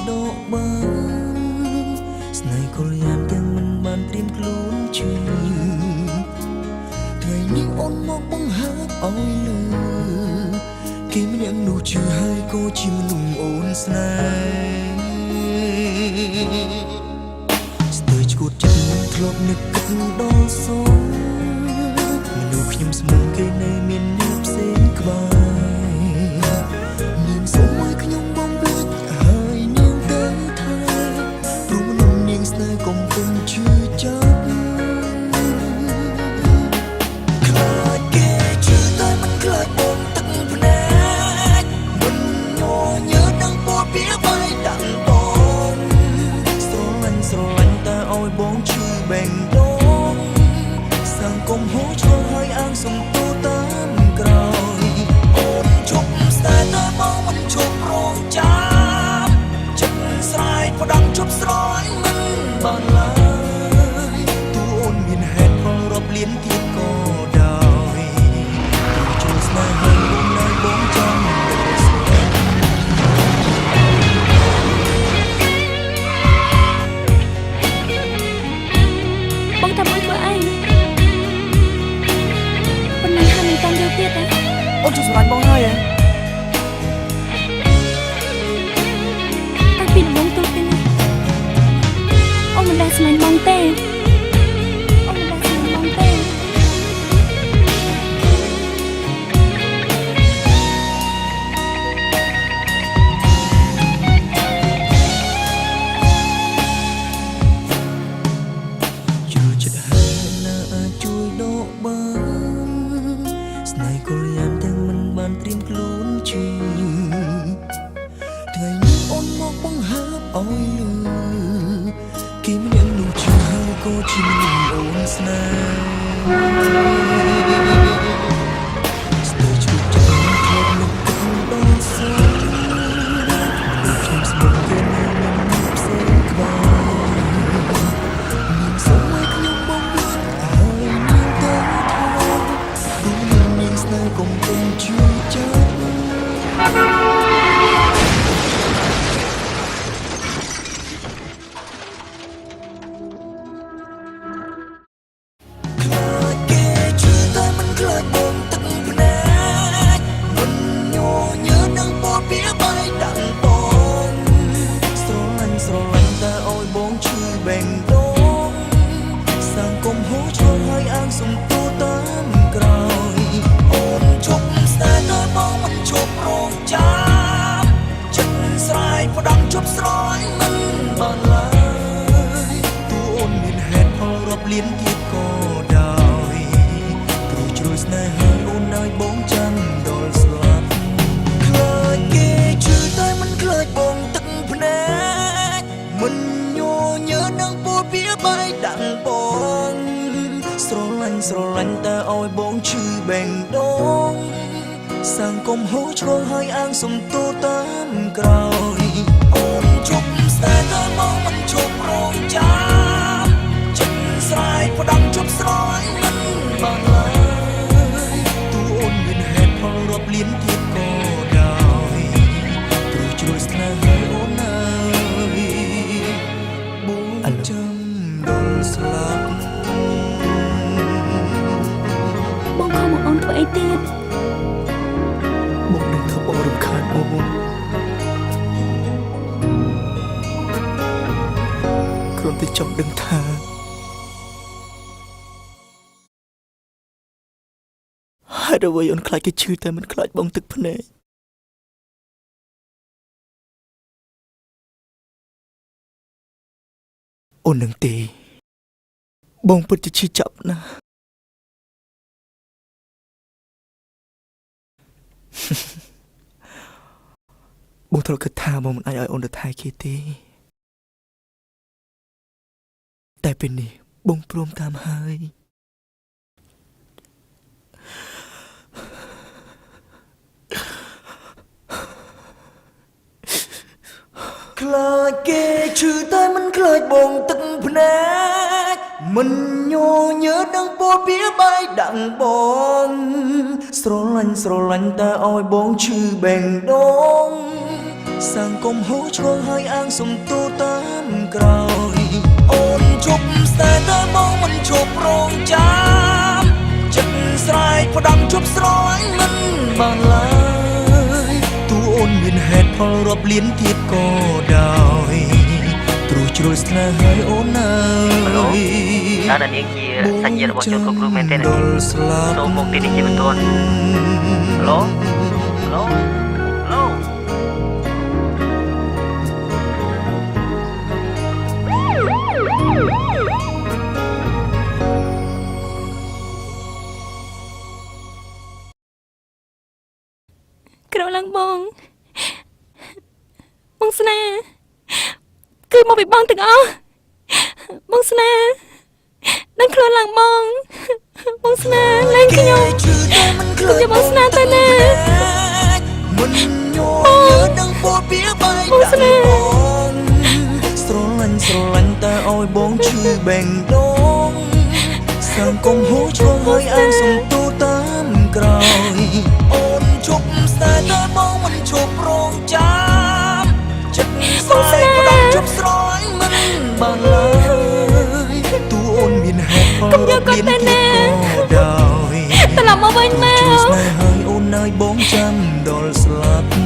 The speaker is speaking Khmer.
ដកបានស្នេហ៍កលយានទាំងមិនបានត្រៀមខ្លួនជឿថ្ងៃនេះអូនមកបង្ហើបឲ្យលឺគេម្នាក់នោះជឿហើយក៏ជាមនុស្សអូនស្នេហ៍ស្ទើរឈួតចិត្តមិនធ្លាប់នឹកគិតដល់សងមនុស្សខ្ញុំស្មងគេនៅមានអ្នកផ្សេងក្បែរនាងសូមឲ្យខ្ញុំបំភ្លេចហើយនាងទៅថាព្រោះមនុស្សនាងស្នេហ៍កំពុងឈឺចាប់ ខ្លាចគេជឿតែមិនខ្លាចបងទឹកភ្នែកមិនញញើនឹងពោលពីបាយដាក់បងស្រឡាញ់ស្រឡាញ់តែឲ្យបងឈឺបេងដងសង្គមហូរឆ្លងហើយអាងសំទូតាមក្រោយអូនជប់ស្នេហ៍តែបងមិនជប់រងចាំចិត្តស្រែកផ្ដាំជប់ស្រឡាញ់មិនបានឡើយទូអូនមានហេតុផលរាប់លានទៀតក៏ដោយព្រោះជួស្នេហាអូននៅបងចាំដល់ស្លាប់ បងថាមួយធ្វើអីប៉ុណ្ណឹងហើយមិនតាមយកទៀតទេ អូនជួយស្រឡាញ់បងហើយហ៎ តាំងពីដំបូងទូទៅនេះអូនមិនដែលស្រឡាញ់បងទេអូនមិនដែលស្រឡាញ់បងទេ ជឿចិត្តហើយណាអាចជួយដកបានស្នេហ៍កលយានទាំងមិនបានត្រៀមខ្លួនជឿថ្ងៃនេះអូនមកបង្ហើបឲ្យលឺគេម្នាក់នោះជឿហើយក៏ជាមនុស្សអូនស្នេហ៍ស្ទើរឈឺចិត្តមិនធ្លាប់នឹកគិតដល់សោះមនុស្សខ្ញុំស្មោះគេនៅមានអ្នកផ្សេងក្បែរ នាងសូមឲ្យខ្ញុំបងវិញហើយនាងទៅថាព្រោះនាងមានស្នេហ៍កំពុងជឿចាប់ខ្លាចគេជឿតែមិនខ្លាចបងទឹកភ្នែកមិនញញើនឹងពោលពីបាយដាក់បងស្រឡាញ់ស្រឡាញ់តែឲ្យបងឈឺបេងដងសង្គមហូរឆ្លងហើយអាងសំទូតាមក្រោយអូនជប់ស្នេហ៍តែបងមិនជប់រងចាំចិត្តស្រែកផ្ដាំជប់ស្រឡាញ់មិនបានឡើយទូអូនមានហេតុផលរាប់លានទៀតក៏ដោយព្រោះជ្រួយស្នេហាអូនឲ្យបងចាំដល់ស្លាប់ ខ្លាចគេជឿតែមិនខ្លាចបងទឹកភ្នែកមិនញញើនឹងពោលពីបាយដាក់បងស្រឡាញ់ស្រឡាញ់តែឲ្យបងឈឺបេងដងសង្គមហូរឆ្លងហើយអាងសំទូតាមក្រោយអូនជប់ស្នេហ៍តែបងមិនជប់រងចាំចិត្តស្រែកផ្ដាំជប់ស្រឡាញ់មិនបានឡើយទូអូនមានហេតុផលរាប់លានទៀតក៏ដោយព្រោះជ្រួយស្នេហាអូនអើយបងចាំដល់ស្លាប់ បងខំមកអូនធ្វើអីទៀត បងនឹងថាបងរំខានអូនគ្រាន់តែចង់ដឹងថាហេតុអ្វីអូនខ្លាចគេឈឺតែមិនខ្លាចបងទឹកភ្នែកអូននឹងទេបងពិតជាឈឺចាប់ណាស់ បងធ្លាប់គិតថាបងមិនអាចឲ្យអូនទៅថែគេទេតែពេលនេះបងព្រមតាមហើយ ខ្លាចគេឈឺតែមិនខ្លាចបងទឹកភ្នែកមិនញញើនឹងពោលពីបាយដាក់បងស្រឡាញ់ស្រឡាញ់តែឲ្យបងឈឺបេងដង សង្គមហូរឆ្លងហើយអាងសុំទូតាមក្រោយអូនជប់ស្នេហ៍តែបងមិនជប់រងចាំចិត្តស្រែកផ្ដាំជប់ស្រឡាញ់មិនបានឡើយទូអូនមានហេតុផលរាប់លានទៀតក៏ដោយព្រោះជ្រុលស្នេហ៍ហើយអូនអើយ តើអ្នកនាងជាសាច់ញាតិរបស់ជនគ្រប់គ្រងមែនទេអ្នកនាង ដល់ស្លាប់ សូមមកទីនេះជាបន្ទាន់ហេឡូហេឡូហេឡូ ក្រោកឡើងបងបងស្នេហ៍គឺមកពីបងទាំងអស់បងស្នេហ៍ដឹងខ្លួនឡើងបងបងស្នេហ៍លែងខ្ញុំ គេជឿតែមិនឃើញ ខ្ញុំបងស្នេហ៍ទៅណា មិនញញើដឹងពោលពីបែក បងស្នេហ៍ បងស្រឡាញ់ស្រឡាញ់តែឲ្យបងឈឺបេងដងសង្គមហូរឆ្លងហើយអាងសុំទូតាមក្រោយអូនជប់ស្នេហ៍តែបងមិនជប់រងចាំចិត្តស្រែកផ្ដាំជប់ស្រឡាញ់មិនបានឡើយទូអូនមានហេតុផល កុំយកគាត់ទៅណា ក៏ដោយ ត្រឡប់មកវិញមក ជួយស្នេហ៍ហើយអូនហើយបងចាំដល់ស្លាប់